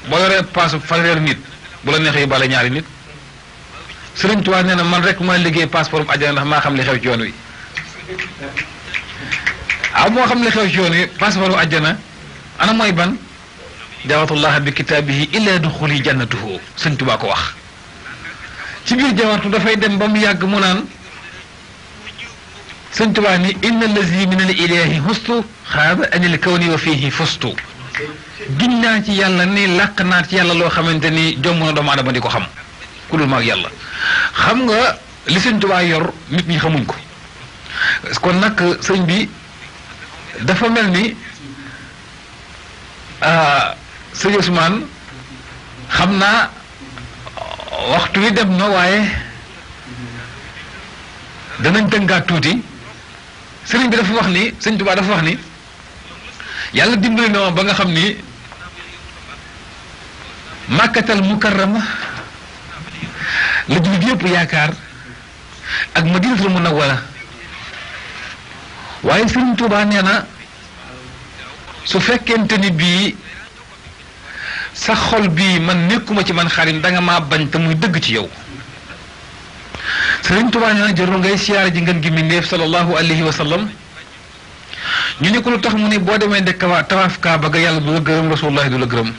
boo yoree paasu fanweeri nit bu la neexee yóbbaale ñaari nit Sëriñ Tuubaa nee na man rek maa liggéey passeport àjjana ndax maa xam li xew ci yoon wi moo xam li xew ci yoon wi passeport àjjana ana mooy ban jawatullah bi kitaabihi illa duxuli jannatuhu Sëriñ Tuubaa ko wax ci biir jawartu dafay dem ba mu yàgg mu naan Sëriñ Tuubaa ni inna allazi min al ilahi hustu xaaba anil kawni wa fihi fustu giñ naa ci yàlla ni làq naa ci yàlla loo xamante ni jomm na doomu adama di ko xam ku dul maag yàlla xam nga li Sëriñ Tuubaa yor nit ñi xamuñ ko kon nag sëñ bi dafa mel ni sëñ Ousmane xam naa waxtu wi dem na waaye danañ tënkaat tuuti sëriñ bi dafa wax ni Sëriñ Tuubaa dafa wax ni yàlla dimbali na ma ba nga xam ni Makkatal Mukarrama la jullit yëpp yaakaar ak Madinatul Munawwara waaye Sëriñ Tuubaa nee na su fekkente ni bii sa xol bii man nekkuma ci man xarim da nga maa bañ te muy dëgg ci yow Sëriñ Tuubaa nee na jarul ngay siyaare ji ngeen gi mbindéef sallallahu alayhi wa sallam ñu ne ko lu tax mu ne boo demee de tawaaf Kaaba ga yàlla du la gërëm Rasulullah du la gërëm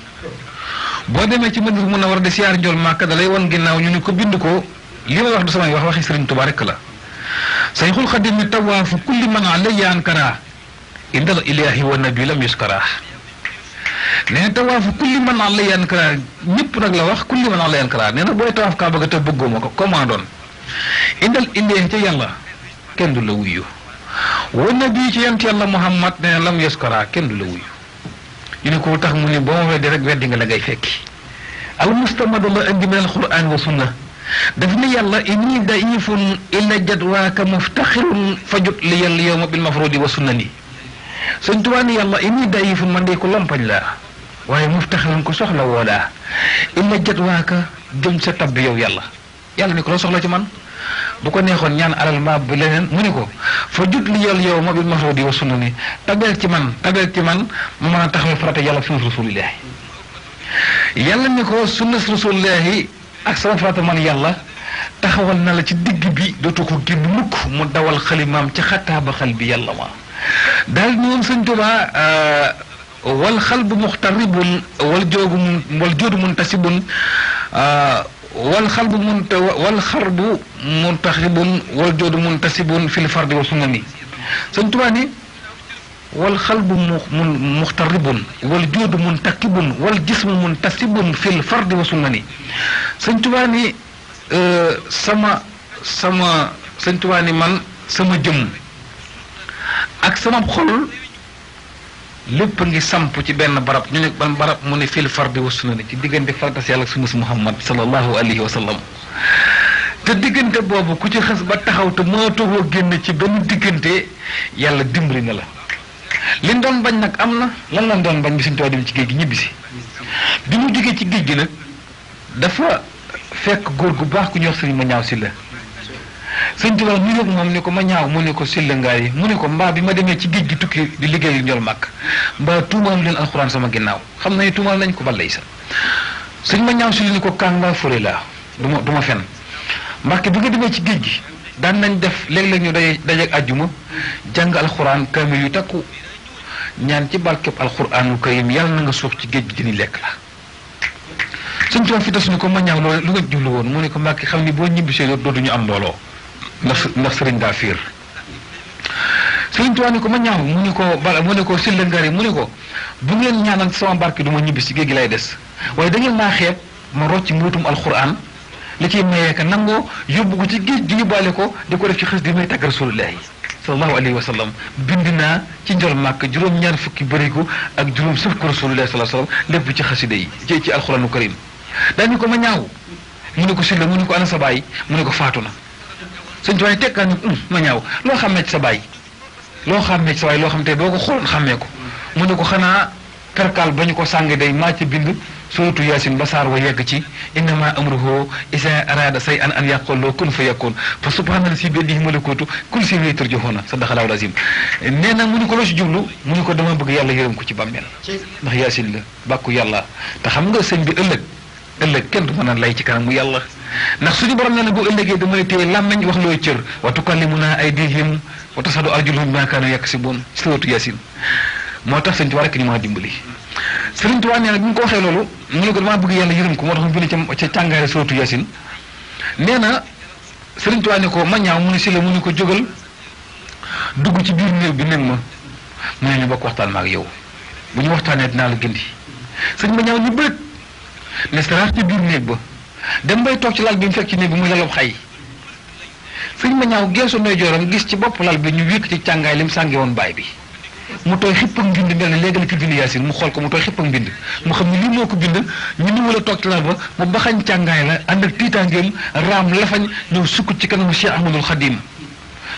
boo demee ci Madina mun a war de siyaar njool Màkka da lay won ginnaaw ñu ne ko bind ko li ma wax du samay wax waxi Sëriñ Tuubaa rek la Sayxul Xadim ni tawaafu kulli man alayya ankara indal ilahi wa nabi lam yuskara nee na tawaafu kulli man alayya ankara ñëpp nag la wax kulli man alayya ankara nee na booy tawaaf Kaaba ga te bëggoo ma ko comment doon indal ilahi ca yàlla kenn du la wuyu wa nabi ci yant yàlla Muhammad nee na lam yuskara kenn du la wuyu ñu ne ko tax mu ni boo ma weddi rek weddi nga la ngay fekki al mustamadu la indi min al quran wa sunna daf ni yàlla inni daifun illa jadwaaka muftaxirun fajut li yàlla yowma bil mafrudi wa sunnani Sëñ Tuubaa ni yàlla inni daifun man de ko lompañ laa waaye muftaxirun ko soxla woo laa illa jadwaaka jëm sa tab bi yow yàlla ni ko loo soxla ci man bu ko neexoon ñaan alal ma bi leneen mu ni ko fajut li yàlla yowma bil mafrudi wa sunnani tabeel ci man mu mën a taxawee farata yàlla sunnas rasulillahi yàlla ni ko sunnas rasulillahi ak sama farata man yàlla taxawal na la ci digg bi dootu ko génn mukk mu dawal xalimaam ci xataaba xal bi yàlla ma daal ni moom Sëñ Tuubaa wal xalbu muxtaribun wal joodu muntasibun wal xarbu muntaxibun wal joodu muntasibun fil fardi wa sunnani Sëñ Tuubaa ni wal xalbu muxtaribun wal joodu muntakibun wal jismu muntasibun fil fardi wa sunnani Sëñ Tuubaa ni Sëñ Tuubaa ni man sama jëmm ak sama xol lépp ngi samp ci benn barab ñu ne ban barab mu ne fil fardi wa sunnani ci diggante fardas yàlla ak sunnas Muhammad sallallahu alayhi wa sallam te diggante boobu ku ci xas ba taxaw te mënatoo génn ci benn diggante yàlla dimbali na la liñ doon bañ nag am na lan lañ doon bañ bi Sëñ Tuubaa dem ci géej gi ñibbisi bi mu jógee ci géej gi nag dafa fekk góor gu baax ku ñuy wax Sëriñ Mañaaw Silla Sëñ Tuubaa mu yëg moom ni ko Mañaaw mu ne ko Silla ngaar yi mu ne ko mbaa bi ma demee ci géej gi tukki di liggéey njool màkk mbaa tuumaal leen alxuraan sama ginnaaw xam nañu tuumaal nañ ko balay sa Sëñ Mañaaw Silla ni ko kàngaa fure laa du ma fen Mbàkke bi nga demee ci géej gi daan nañ def léeg-léeg ñu dajeeg àjjuma jàng alxuraan kaamil yu takku ñaan ci barkeb alxuraanul karim yàlla na nga suuf ci géej gi dini lekk la Sëñ Tuubaa fi tas ni ko Mañaaw loolu lu nga jublu woon mu ne ko Mbàkke xam ni boo ñibbisee dootuñu am mbooloo ndax sëriñ daa fiir Sëñ Tuubaa ni ko Mañaaw mu ne ko Silla Ngari mu ne ko bu ngeen ñaanal sama barke du ma ñibbisi ci géej gi lay des waaye da ngeen maa xeeb ma rocc mbuutum alxuraan li ciy mayee ka nangoo yóbbu ko ci géej gi yóbbaale ko di ko def ci xës di may tàgg rasulullahi sallallahu alayhi wa sallam bind naa ci njol màkk juróom-ñaar fukki bërigo ak juróom sëf ko rasulullahi sallallahu alayhi wa sallam lépp ci xasida yi ci alxuraanu karim daani ko Mañaaw mu ne ko Silla mu ne ko ana sa baay mu ne ko faatu na Sëñ Tuubaa tekkaa ni Mañaaw loo xàmmee ci sa baay loo xàmmee ci sa baay loo xam te boo ko xooloon xàmmee ko mu ne ko xanaa perkal ba ñu ko sàngi day maa ci bind suratu yaasin ba saar wa yegg ci innama amruhu isa arada say an yaqul loo kun fa yakun fa subhanallahi bi yadihi malakutu kulli shay'in turjahuna sadaqallahu alazim nee na mu ni ko loo ci jublu mu ni ko dama bëgg yàlla yërëm ko ci bàmmeel ndax yaasin la bàkku yàlla te xam nga sëñ bi ëllëg kenn du mën a lay ci kanam mu yàlla ndax suñu borom nee na bu ëllëgee dama lay téye làmmeñ wax looy cër wa tukallimuna aydihim wa tashhadu arjuluhum bima kaanu yaksibun suratu yaasin moo tax sëñ Tuubaa rek ñu mën a dimbali Sëriñ Tuubaa nee na bi mu ko waxee loolu mu ne ko damaa bëgg yàlla yërëm ko moo tax mu bind ca càngaare suratu yaasin nee na Sëriñ Tuubaa ne ko ma ñaaw mu ne si la mu ne ko jógal dugg ci biir néeg bi nen ma mu ne ñu bokk waxtaan ma ak yow bu ñu waxtaanee dinaa la gindi sëñ ma ñaaw ñu bëgg ne saraax ci biir néeg ba dem bay toog ci lal bi mu fekk ci néeg bi muy lalob xay sëñ ma ñaaw geesu nooy jooram gis ci bopp lal bi ñu wékk ci càngaay li mu sànge woon baay bi mu tooy xipp ak mbind mel ne léegi la ci bind yaasin mu xool ko mu tooy xipp ak mbind mu xam ne lii moo ko bind ñu ni wala toog ci lal ba mu baxañ càngaay la ànd ak tiitaangeem raam lafañ ñëw sukk ci kanamu Cheikh Ahmadul Xadim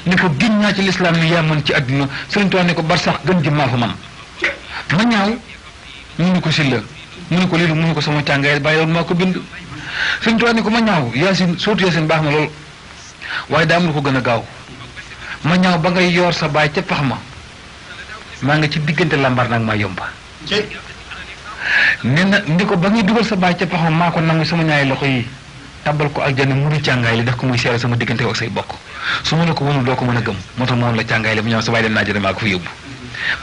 ne ko giñ naa ci lislaam ni yaa man ci àdduna Sëriñ Tuubaa ne ko bar sax gën ji maa fa man ma ñaaw ñu ni ko silla mu ni ko lii mu ni ko sama càngaay bàyyi loolu maa ko bind Sëriñ Tuubaa ne ko ma ñaaw yaasin surtout yaasin baax na lool waaye daa am lu ko gën a gaaw ma ñaaw ba ngay yoor sa baay ca pax ma maa nga ci diggante lambar nag maa yomba nee na ni ko ba ngay dugal sa baay ca pax ma maa ko nangu sama ñaari loxo yi tabbal ko aljanna mu ni càngaay li def ko muy seere sama diggante ak say bokk su ma la ko mënul doo ko mën a gëm moo tax moom la càngaay li ma ñaaw sa baay dem naa jëne maa ko fa yóbbu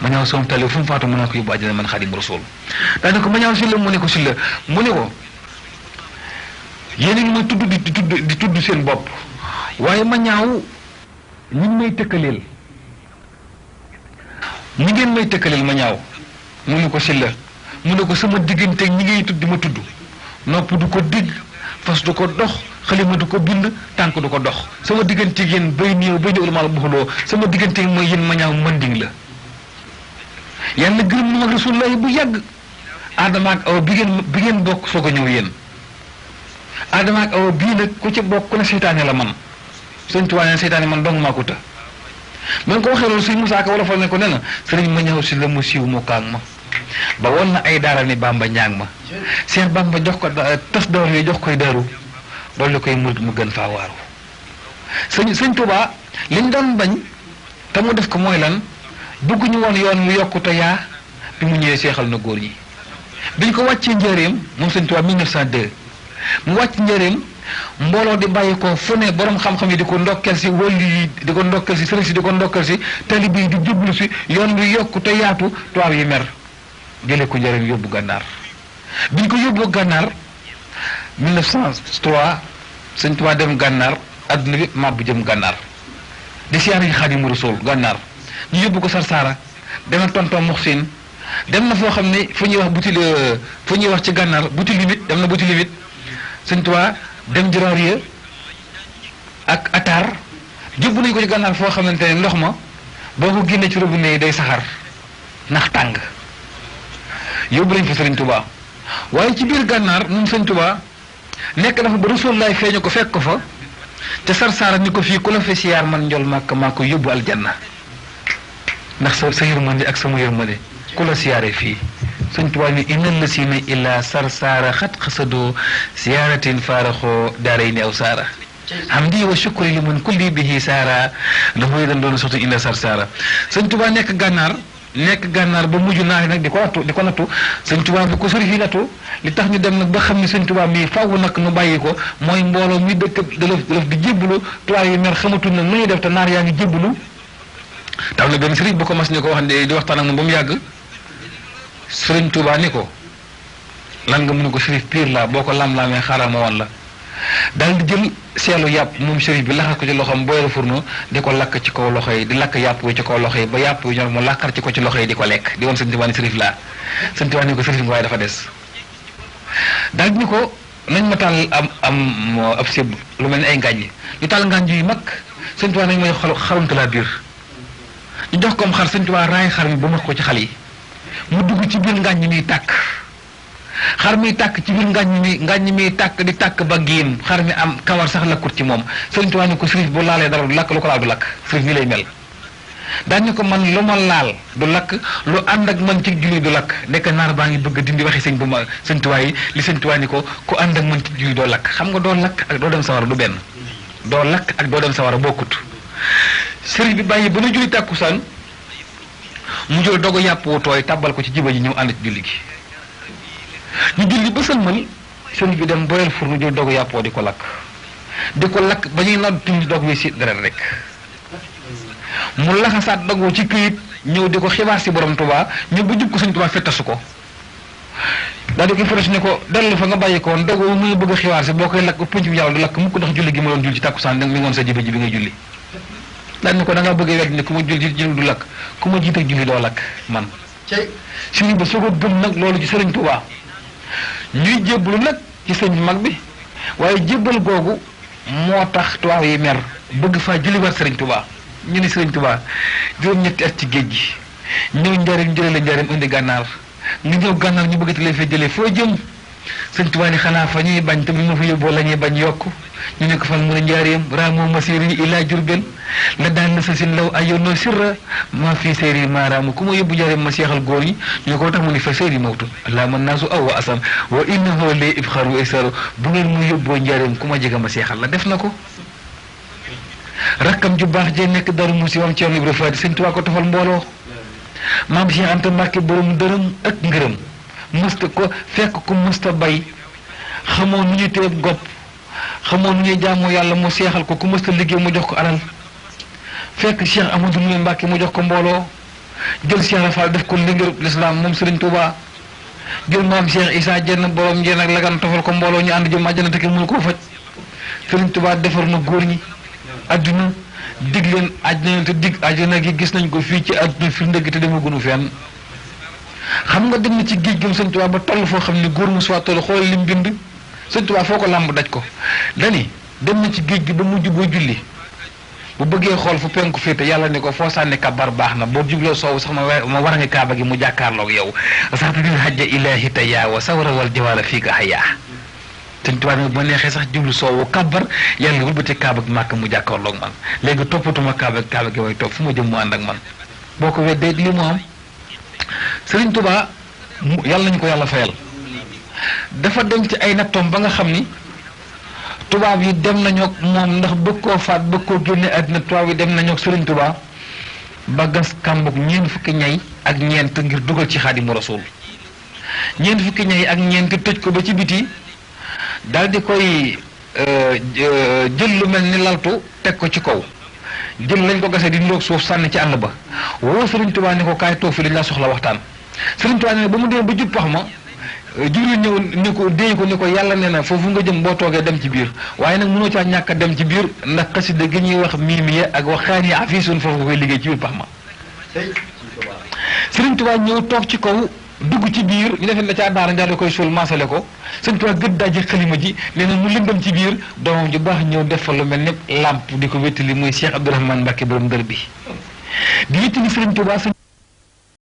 ma ñaaw soom tali fu mu faatu mën naa ko yóbbu àjjana man Xaadimu Rasuul daane ko ma ñaaw si la mu ne ko si la mu ne ko yéen a ngi may tudd di tudd seen bopp waaye ma ñaaw ñi may tëkkaleel ñi ngeen may tëkkaleel ma ñaaw mu ne ko si la mu ne ko sama diggante ñi ngay tudd di ma tudd nopp du ko digg fas du ko dox xalima du ko bind tànk du ko dox sama diggante yéen bay néew bay néew la maa buxuloo sama diggante mooy yéen ma ñaaw manding la yàlla gërëm na mag Rasulullahi bu yàgg Adama ak Awa bi ngeen bokk soog a ñëw yéen Adama ak Awa bii nag ku ci bokk ku ne seytaane la man Sëñ Tuubaa ne seytaane man dong maa ko të man ko waxee loolu Sëñ Musaa Ka wala fal ne ko nee na sëriñ ma ñëw si la mu siiw mu kaang ma ba woon na ay daara ni Bamba ñaang ma seen Bamba jox ko tas door yooyu jox koy daaru loolu koy murid mu gën faa waaru Sëñ Tuubaa liñ doon bañ te mu def ko mooy lan bëgguñu woon yoon mu yokkute yaa bi mu ñëwee seexal na góor ñi biñ ko wàccee njëreem moom Sëñ Tuubaa 1902 mu wàcc njëreem mbooloo di bàyyi ko fu ne borom xam-xam yi di ko ndokkel si wëlli yi di ko ndokkel si sëriñ si di ko ndokkel si talibi yi di jublu si yoon wi yokku te yaatu tubaab yi mer jëlee ko njëreem yóbbu gànnaar biñ ko yóbbu gànnaar 1903 Sëñ Tuubaa dem gànnaar adduna bi màbb jëm gànnaar di siyaare yi Xaadimu Rasuul gànnaar ñu yóbbu ko Sarsara dem na tonton Muxsin dem na foo xam ne fu ñuy wax fu ñuy wax ci gànnaar buti limite dem na buti limite Sëñ Tuubaa dem Jorooriya ak Atar jubbu nañu ko ci gànnaar foo xamante ne ndox ma boo ko génnee ci robinet yi day saxar ndax tàng yóbbu nañ fa Sëriñ Tuubaa waaye ci biir gànnaar moom Sëñ Tuubaa nekk dafa ba Rasulullaay feeñu ko fekk ko fa te Sarsara ni ko fii ku la fi siyaar man njol màkk maa ko yóbbu aljanna ndax sa yërmande ak sama yërmande ku la siyaare fii Sëñ Tuubaa ni innal lasina illa Sarsara xat xasadoo siyaaratin faaraxoo daaray ni aw saara hamdi wa shukri li man kulli bihi saara dafa yi dañ doon soxtu illa Sarsara Sëñ Tuubaa nekk gànnaar ba mujj naa nag di ko nattu Sëñ Tuubaa bi ko sori fii nattu li tax ñu dem nag ba xam ne Sëñ Tuubaa mii faaw nag nu bàyyi ko mooy mbooloo mi dëkk daf di jébbalu tubaab yi mer xamatul nag nu ñuy def te naar yaa ngi jébbalu taw na benn sëriñ bu ko mas ni ko wax di waxtaan ak moom ba mu yàgg Sëriñ Tuubaa ni ko lan nga mun ko sërif piir la boo ko lam-laamee xaaral ma woon la daal di jël seelu yàpp moom sërif bi laxas ko ci loxoom booyal furno di ko lakk ci kaw loxo yi di lakk yàpp wi ci kaw loxo yi ba yàpp wi ñor mu lakkar ci ko ci loxo yi di ko lekk di woon Sëriñ Tuubaa ni sërif laa Sëriñ Tuubaa ni ko sërif nga waaye dafa des daal di ni ko nañ ma taal am ab sébb lu mel ni ay ngànj ñu taal ngànj yu mag Sëriñ Tuubaa nañ may xaruntu laa biir ñu jox koom xar Sëñ Tuubaa raay xar mi ba mat ko ci xal yi mu dugg ci biir ngàññ miy tàkk xar miy tàkk ci biir ngàññ miy tàkk di tàkk ba génn xar mi am kawar sax lakkut ci moom Sëñ Tuubaa ni ko sërif bu laalee dara du lakk lu ko laal du lakk sërif ni lay mel daañu ko man lu ma laal du lakk lu ànd ak man ci julli du lakk nekk naar baa ngi bëgg dindi waxi sëñ bu ma sëñ Tuubaa yi li sëñ Tuubaa ni ko ku ànd ak man ci julli doo lakk xam nga doo lakk ak doo dem sawara du benn doo lakk ak doo dem sawara bokkut sëriñ bi bàyyi ba nu julli tàkkusaan mu jël dogu yàpp wu tooy tàbbal ko ci jiba ji ñëw ànd ci julli gi ñu julli ba sëlmal sëriñ bi dem boyal fur nu jël dogu yàpp woo di ko lakk ba ñuy nodd tuuti dog wi si deret rek mu laxasaat dog ci këyit ñëw di ko xibaar si borom Tuubaa ñëw ba jub ko sëñ Tuubaa fettasu ko daal di ko fettasu ne ko dellu fa nga bàyyi ko woon dog muy bëgg a xibaar si boo koy lakk pënc bi yàlla du lakk mukk ndax julli gi ma doon julli ci tàkkusaan mi ngoon sa jiba ji bi ngay julli daal ni ko da ngaa bëgg a wedd ne ku ma julli du lakk ku ma jiite julli doo lakk man sëriñ ba soo ko gëm nag loolu ci sëriñ Tuubaa ñuy jébbalu nag ci sëñ bi mag bi waaye jébbal googu moo tax tubaab yi mer bëgg faa julliwaat sëriñ Tuubaa ñu ni sëriñ Tuubaa juróom-ñetti at ci géej gi ñëw njaareem jëlee la njaareem indi gànnaar nga ñëw gànnaar ñu bëgg te lay fee jëlee foo jëm sëriñ Tuubaa ni xanaa fa ñuy bañ te bu ma fa yóbboo la ñuy bañ yokk ñu ne ko fan mun a njaareem raamoo masiri ilaa Jurbel la daan na sa sin law ayoonoo sirra maa fii séeri maaraamu ku ma yóbbu njaareem ma seexal góor ñi ñu ko tax mu ni fa séeri mawtu laa man naasu aw wa asam wa innahu li ibxaar wa isaaro bu ngeen mu yóbboo njaareem ku ma jege ma seexal la def na ko rakkam ju baax jee nekk Daaru Musi maam Cerno Ibra Faati sëñ Tuubaa ko tofal mbooloo maam Cheikh Anta Mbàkke borom dërëm ak ngërëm mësta ko fekk ko mësta bay xamoo nu ñuy téeb gopp xamoo nu ñuy jaamoo yàlla mu seexal ko ku mësta liggéey mu jox ko alal fekk Cheikh Amadou Ndoumbe Mbàkke mu jox ko mbooloo jël Cheikh Rafal def ko lingéerub lislaam moom sëriñ Tuubaa jël maam Cheikh Issa jenn borom njeen ak lagan tofal ko mbooloo ñu ànd jëm àjjana te kenn mënu koo faj sëriñ Tuubaa defar na góor ñi adduna dig leen àjjana te dig àjjana gi gis nañ ko fii ci adduna fi ndëgg te demagunu fenn xam nga dem na ci géej gi sëñ Tuubaa ba toll foo xam ne góor mu soit toll xool lim bind sëñ Tuubaa foo ko làmb daj ko dani dem na ci géej gi ba mujj boo julli bu bëggee xool fu penku féete yàlla ne ko foo sànni kabar baax na boo jubloo soowu sax ma war nga kaaba gi mu jàkkaarloog yow sax dil hajja ilaahi tayyaa wa sawra wal jawaala fii ka hayyaa sëñ Tuubaa nag bu neexee sax jublu soowu kabar yàlla wëlbati kaaba gi màkk mu jàkkaarloog man léegi toppatuma kaaba gi way topp fu ma jëm mu ànd ak man boo ko weddee li mu am sëriñ Tuubaa yàlla nañu ko yàlla fayal dafa dem ci ay nattoom ba nga xam ni tubaab yi dem nañoo moom ndax bëgg koo faat bëgg koo génne àddina tubaab yi dem nañoo sëriñ Tuubaa ba gas kàmbug ñeent fukki ñay ak ñeent ngir dugal ci Xaadimu Rasuul ñeent fukki ñay ak ñeent tëj ko ba ci biti daal di koy jël lu mel ni laltu teg ko ci kaw jël lañ ko gasee di ndoog suuf sànni ci àll ba woo sëriñ Tuubaa ni ko kaay toog fi lañ laa soxla waxtaan sëriñ Tuubaa ne ba mu demee ba jub pax ma Jibril ñëw ni ko déey ko ni ko yàlla nee na foofu nga jëm boo toogee dem ci biir waaye nag mënoo caa ñàkk a dem ci biir ndax xasida gi ñuy wax miimiya ak waxaan yi afiisun foofu nga koy liggéey ci biir pax ma sëriñ Tuubaa ñëw toog ci kaw dugg ci biir ñu defee na ca daara njaar da koy suul maasale ko sëriñ Tuubaa gëdd daji xalima ji nee na mu lëndëm ci biir doomam ju baax ñëw def fa lu mel ni làmp di ko wéttali muy Cheikh Abdourahmane Mbacke borom dër bi di wéttali sëriñ Tuubaa